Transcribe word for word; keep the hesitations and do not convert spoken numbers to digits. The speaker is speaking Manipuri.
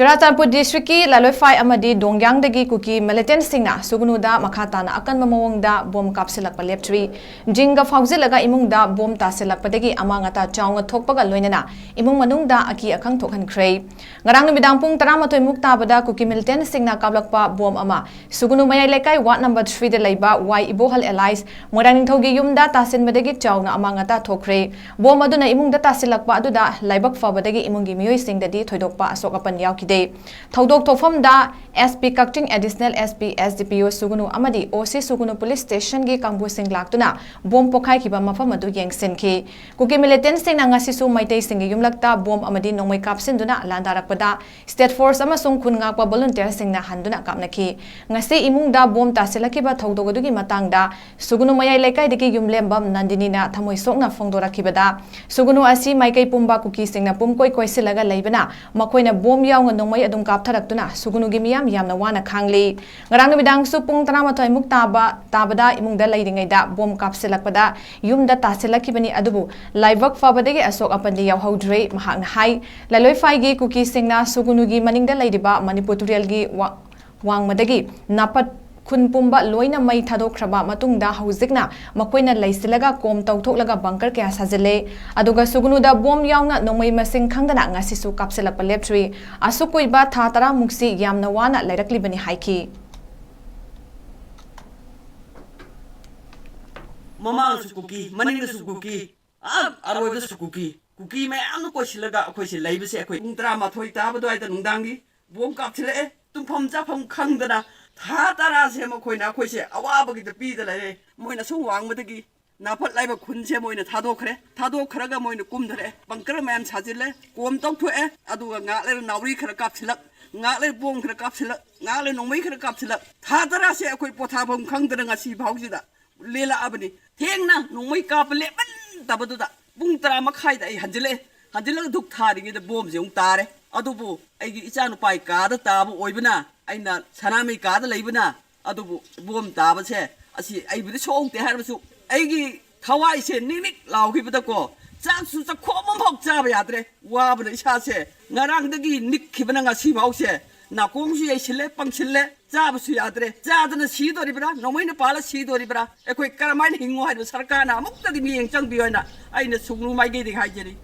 ꯆꯨꯔꯥꯆꯥꯟꯄꯨꯔ ꯗꯤꯁꯇ꯭ꯔꯤꯛꯀꯤ ꯂꯥꯂꯣꯏꯐꯥꯏ ꯑꯃꯗꯤ ꯗꯣꯡꯌꯥꯡꯗꯒꯤ ꯀꯨꯀꯤ ꯃꯤꯂꯤꯇꯦꯟꯠꯁꯤꯡꯅ ꯁꯨꯒꯅꯨꯗ ꯃꯈꯥ ꯇꯥꯅ ꯑꯀꯟꯕ ꯃꯑꯣꯡꯗ ꯕꯣꯝ ꯀꯥꯞꯁꯤꯜꯂꯛꯄ ꯂꯦꯞꯇ꯭ꯔꯤ꯫ ꯖꯤꯡꯒ ꯐꯥꯎꯖꯤꯜꯂꯒ ꯏꯃꯨꯡꯗ ꯕꯣꯝ ꯇꯥꯁꯤꯜꯂꯛꯄꯗꯒꯤ ꯑꯃꯥꯡ ꯑꯇꯥ ꯆꯥꯎꯅ ꯊꯣꯛꯄꯒ ꯂꯣꯏꯅꯅ ꯏꯃꯨꯡ ꯃꯅꯨꯡꯗ ꯑꯀꯤ ꯑꯈꯪ ꯊꯣꯛꯍꯟꯈ꯭ꯔꯦ꯫ ꯉꯔꯥꯡ ꯅꯨꯃꯤꯗꯥꯡ ꯄꯨꯡ ꯇꯔꯥꯃꯥꯊꯣꯏ ꯃꯨꯛ ꯇꯥꯕꯗ ꯀꯨꯀꯤ ꯃꯤꯂꯤꯇꯦꯟꯠꯁꯤꯡꯅ ꯀꯥꯞꯂꯛꯄ ꯕꯣꯝ ꯑꯃ ꯁꯨꯒꯅꯨ ꯃꯌꯥꯏ ꯂꯩꯀꯥꯏ ꯋꯥꯔꯗ ꯅꯝꯕꯔ ꯊ꯭ꯔꯤꯗ ꯂꯩꯕ ꯋꯥꯏ ꯏꯕꯣꯍꯜ ꯑꯦꯂꯥꯏꯁ ꯃꯣꯏꯔꯥꯡꯅꯤꯡꯊꯧꯒꯤ ꯌꯨꯝꯗ ꯇꯥꯁꯤꯟꯕꯗꯒꯤ ꯆꯥꯎꯅ ꯑꯃꯥꯡ ꯑꯇꯥ ꯊꯣꯛꯈ꯭ꯔꯦ꯫ ꯕꯣꯝ ꯑꯗꯨꯅ ꯏꯃꯨꯡꯗ ꯇꯥꯁꯤꯜꯂꯛꯄ ꯑꯗꯨꯗ ꯂꯥꯏꯕꯛ ꯐꯕꯗꯒꯤ ꯏꯃꯨꯡꯒꯤ ꯃꯤꯑꯣꯏꯁꯤꯡꯗꯗꯤ ꯊꯣꯏꯗꯣꯛꯄ ꯑꯁꯣꯛ ꯑꯄꯟ ꯌꯥꯎꯈꯤꯗꯦ꯫ ꯊꯧꯗꯣꯛ ꯊꯣꯛꯐꯝꯗ ꯑꯦꯁ ꯄꯤ ꯀꯛꯆꯤꯡ, additional S P, S D ꯄꯤ ꯑꯣ ꯁꯨꯒꯅꯨ ꯑꯃꯗꯤ ꯑꯣ ꯁꯤ ꯁꯨꯒꯅꯨ ꯄꯨꯂꯤꯁ ꯁ꯭ꯇꯦꯁꯟꯒꯤ ꯀꯥꯡꯕꯨꯁꯤꯡ ꯂꯥꯛꯇꯨꯅ ꯕꯣꯝ ꯄꯣꯈꯥꯏꯈꯤꯕ ꯃꯐꯝ ꯑꯗꯨ ꯌꯦꯡꯁꯤꯟꯈꯤ꯫ ꯀꯨꯀꯤ ꯃꯤꯂꯤꯇꯦꯟꯠꯁꯤꯡꯅ ꯉꯁꯤꯁꯨ ꯃꯩꯇꯩꯁꯤꯡꯒꯤ ꯌꯨꯝꯂꯛꯇ ꯕꯣꯝ ꯑꯃꯗꯤ ꯅꯣꯡꯃꯩ ꯀꯥꯞꯁꯤꯟꯗꯨꯅ ꯂꯥꯟꯗꯥꯔꯛꯄꯗ ꯁ꯭ꯇꯦꯠ ꯐꯣꯔꯁ ꯑꯃꯁꯨꯡ ꯈꯨꯟ ꯉꯥꯛꯄ ꯚꯣꯂꯨꯟꯇꯤꯌꯔꯁꯤꯡꯅ ꯍꯟꯗꯨꯅ ꯀꯥꯞꯅꯈꯤ꯫ ꯉꯁꯤ ꯏꯃꯨꯡꯗ ꯕꯣꯝ ꯇꯥꯁꯤꯜꯂꯛꯈꯤꯕ ꯊꯧꯗꯣꯛ ꯑꯗꯨꯒꯤ ꯃꯇꯥꯡꯗ ꯁꯨꯒꯅꯨ ꯃꯌꯥꯏ ꯂꯩꯀꯥꯏꯗꯒꯤ ꯌꯨꯝꯂꯦꯝꯕꯝ ꯅꯟꯗꯤꯅꯤꯅ ꯊꯃꯣꯏ ꯁꯣꯛꯅ ꯐꯣꯡꯗꯣꯔꯛꯈꯤꯕꯗ, ꯁꯨꯒꯅꯨ ꯑꯁꯤ ꯃꯥꯏꯀꯩ ꯄꯨꯝꯕ ꯀꯨꯀꯤꯁꯤꯡꯅ ꯄꯨꯝꯀꯣꯏ ꯀꯣꯏꯁꯤꯜꯂꯒ ꯂꯩꯕꯅ ꯃꯈꯣꯏꯅ ꯕꯣꯝ ꯌꯥꯎꯅ ꯅꯣꯡꯃꯩ ꯑꯗꯨꯝ ꯀꯥꯞꯊꯔꯛꯇꯨꯅ ꯁꯨꯒꯅꯨꯒꯤ ꯃꯤꯌꯥꯝ ꯌꯥꯝꯅ ꯋꯥꯅ ꯈꯥꯡꯂꯤ꯫ ꯉꯔꯥꯡ ꯅꯨꯃꯤꯗꯥꯡꯁꯨ ꯄꯨꯡ ꯇꯔꯥꯃꯥꯊꯣꯏ ꯃꯨꯛ ꯇꯥꯕ, ꯇꯥꯕꯗ ꯏꯃꯨꯡꯗ ꯂꯩꯔꯤꯉꯩꯗ ꯕꯣꯝ ꯀꯥꯞꯁꯤꯜꯂꯛꯄꯗ ꯌꯨꯝꯗ ꯇꯥꯁꯤꯜꯂꯛꯈꯤꯕꯅꯤ, ꯑꯗꯨꯕꯨ ꯂꯥꯏꯕꯛ ꯐꯕꯗꯒꯤ ꯑꯁꯣꯛ ꯑꯄꯟꯗꯤ ꯌꯥꯎꯍꯧꯗ꯭ꯔꯦ꯫ ꯃꯍꯥꯛꯅ ꯍꯥꯏ, ꯂꯥꯂꯣꯏꯐꯥꯏꯒꯤ ꯀꯨꯀꯤꯁꯤꯡꯅ ꯁꯨꯒꯅꯨꯒꯤ ꯃꯅꯤꯡꯗ ꯂꯩꯔꯤꯕ ꯃꯅꯤꯄꯨꯔ ꯇꯨꯔꯦꯜꯒꯤ ꯋꯥ-, ꯋꯥꯡꯃꯗꯒꯤ ꯅꯥꯄꯠ ꯈꯨꯟ ꯄꯨꯝꯕ ꯂꯣꯏꯅ ꯃꯩ ꯊꯥꯗꯣꯛꯈ꯭ꯔꯕ ꯃꯇꯨꯡꯗ ꯍꯧꯖꯤꯛꯅ ꯃꯈꯣꯏꯅ ꯂꯩꯁꯤꯜꯂꯒ ꯀꯣꯝ ꯇꯧꯊꯣꯛꯂꯒ ꯕꯪꯀꯔ ꯀꯌꯥ ꯁꯥꯖꯤꯜꯂꯦ꯫ ꯑꯗꯨꯒ ꯁꯨꯒꯅꯨꯗ ꯕꯣꯝ ꯌꯥꯎꯅ ꯅꯣꯡꯃꯩ ꯃꯁꯤꯡ ꯈꯪꯗꯅ ꯉꯁꯤꯁꯨ ꯀꯥꯞꯁꯤꯜꯂꯛꯄ ꯂꯦꯞꯇ꯭ꯔꯤ꯫ ꯑꯁꯨꯛ ꯀꯨꯏꯕ ꯊꯥ ꯇꯔꯥꯃꯨꯛꯁꯤ ꯌꯥꯝꯅ ꯋꯥꯅ ꯂꯩꯔꯛꯂꯤꯕꯅꯤ ꯍꯥꯏꯈꯤ꯫ ꯃꯃꯥꯡꯗꯁꯨ ꯀꯨꯀꯤ, ꯃꯅꯤꯡꯗꯁꯨ ꯀꯨꯀꯤ, ꯑꯥ, ꯑꯔꯣꯏꯕꯗꯁꯨ ꯀꯨꯀꯤ꯫ ꯀꯨꯀꯤ ꯃꯌꯥꯝꯅ ꯀꯣꯏꯁꯤꯜꯂꯒ ꯑꯩꯈꯣꯏꯁꯦ ꯂꯩꯕꯁꯦ, ꯑꯩꯈꯣꯏ ꯄꯨꯡ ꯇꯔꯥꯃꯥꯊꯣꯏ ꯇꯥꯕ ꯑꯗꯨꯋꯥꯏꯗ ꯅꯨꯡꯗꯥꯡꯒꯤ ꯕꯣꯝ ꯀꯥꯞꯁꯤꯜꯂꯛꯑꯦ꯫ ꯇꯨꯝꯐꯝ ꯆꯥꯐꯝ ꯈꯪꯗꯅ ꯊꯥ ꯇꯔꯥꯁꯦ ꯃꯈꯣꯏꯅ ꯑꯩꯈꯣꯏꯁꯦ ꯑꯋꯥꯕꯒꯤꯗ ꯄꯤꯗ ꯂꯩꯔꯦ꯫ ꯃꯣꯏꯅ ꯁꯨꯝ ꯋꯥꯡꯃꯗꯒꯤ ꯅꯥꯐꯠ ꯂꯥꯏꯕ ꯈꯨꯟꯁꯦ ꯃꯣꯏꯅ ꯊꯥꯗꯣꯛꯈ꯭ꯔꯦ꯫ ꯊꯥꯗꯣꯛꯈ꯭ꯔꯒ ꯃꯣꯏꯅ ꯀꯨꯝꯊꯔꯛꯑꯦ꯫ ꯕꯪꯀꯔ ꯃꯌꯥꯝ ꯁꯥꯖꯤꯜꯂꯦ꯫ ꯀꯣꯝ ꯇꯧꯊꯣꯛꯑꯦ꯫ ꯑꯗꯨꯒ ꯉꯥꯛ ꯂꯩꯔ ꯅꯥꯎꯔꯤ ꯈꯔ ꯀꯥꯞꯁꯤꯜꯂꯛ, ꯉꯥꯛ ꯂꯩꯔ ꯕꯣꯝ ꯈꯔ ꯀꯥꯞꯁꯤꯜꯂꯛ, ꯉꯥꯛ ꯂꯩꯔ ꯅꯣꯡꯃꯩ ꯈꯔ ꯀꯥꯞꯁꯤꯜꯂꯛ꯫ ꯊꯥ ꯇꯔꯥꯁꯦ ꯑꯩꯈꯣꯏ ꯄꯣꯊꯥꯐꯝ ꯈꯪꯗꯅ ꯉꯁꯤ ꯐꯥꯎꯁꯤꯗ ꯂꯦꯜꯂꯛꯑꯕꯅꯤ꯫ ꯊꯦꯡꯅ ꯅꯣꯡꯃꯩ ꯀꯥꯞꯄ ꯂꯦꯞꯃꯟꯗꯕꯗꯨꯗ ꯄꯨꯡ ꯇꯔꯥ ꯃꯈꯥꯏꯗ ꯑꯩ ꯍꯟꯖꯤꯜꯂꯛꯑꯦ꯫ ꯍꯟꯖꯤꯜꯂꯒ ꯙꯨꯛ ꯊꯥꯔꯤꯉꯩꯗ ꯕꯣꯝꯁꯦ ꯑꯃꯨꯛ ꯇꯥꯔꯦ꯫ ꯑꯗꯨꯕꯨ ꯑꯩꯒꯤ ꯏꯆꯥꯅꯨꯄꯥꯒꯤ ꯀꯥꯗ ꯇꯥꯕ ꯑꯣꯏꯕꯅ, ꯑꯩꯅ ꯁꯅꯥꯃꯍꯤ ꯀꯥꯗ ꯂꯩꯕꯅ, ꯑꯗꯨꯕꯨ ꯕꯣꯝ ꯇꯥꯕꯁꯦ ꯑꯁꯤ ꯑꯩꯕꯨꯗꯤ ꯁꯣꯛꯇꯦ ꯍꯥꯏꯔꯕꯁꯨ ꯑꯩꯒꯤ ꯊꯋꯥꯏꯁꯦ ꯅꯤꯛ ꯅꯤꯛ ꯂꯥꯎꯈꯤꯕꯗꯀꯣ, ꯆꯥꯛꯁꯨ ꯆꯥꯛꯈꯣꯝ ꯑꯃꯐꯥꯎ ꯆꯥꯕ ꯌꯥꯗ꯭ꯔꯦ꯫ ꯋꯥꯕꯅ ꯏꯁꯥꯁꯦ ꯉꯔꯥꯡꯗꯒꯤ ꯅꯤꯛꯈꯤꯕꯅ ꯉꯁꯤ ꯐꯥꯎꯁꯦ ꯅꯥꯀꯣꯡꯁꯨ ꯌꯩꯁꯤꯜꯂꯦ, ꯄꯪꯁꯤꯜꯂꯦ, ꯆꯥꯕꯁꯨ ꯌꯥꯗ꯭ꯔꯦ꯫ ꯆꯥꯗꯅ ꯁꯤꯗꯣꯔꯤꯕ꯭ꯔꯥ, ꯅꯣꯡꯃꯩꯅ ꯄꯥꯜꯂ ꯁꯤꯗꯣꯔꯤꯕ꯭ꯔꯥ? ꯑꯩꯈꯣꯏ ꯀꯔꯝꯍꯥꯏꯅ ꯍꯤꯡꯉꯣ ꯍꯥꯏꯕ ꯁꯔꯀꯥꯔꯅ ꯑꯃꯨꯛꯇꯗꯤ ꯃꯤꯠꯌꯦꯡ ꯆꯪꯕꯤꯌꯣ ꯍꯥꯏꯅ ꯑꯩꯅ ꯁꯨꯒꯅꯨ ꯃꯥꯏꯀꯩꯗꯒꯤ ꯍꯥꯏꯖꯔꯤ꯫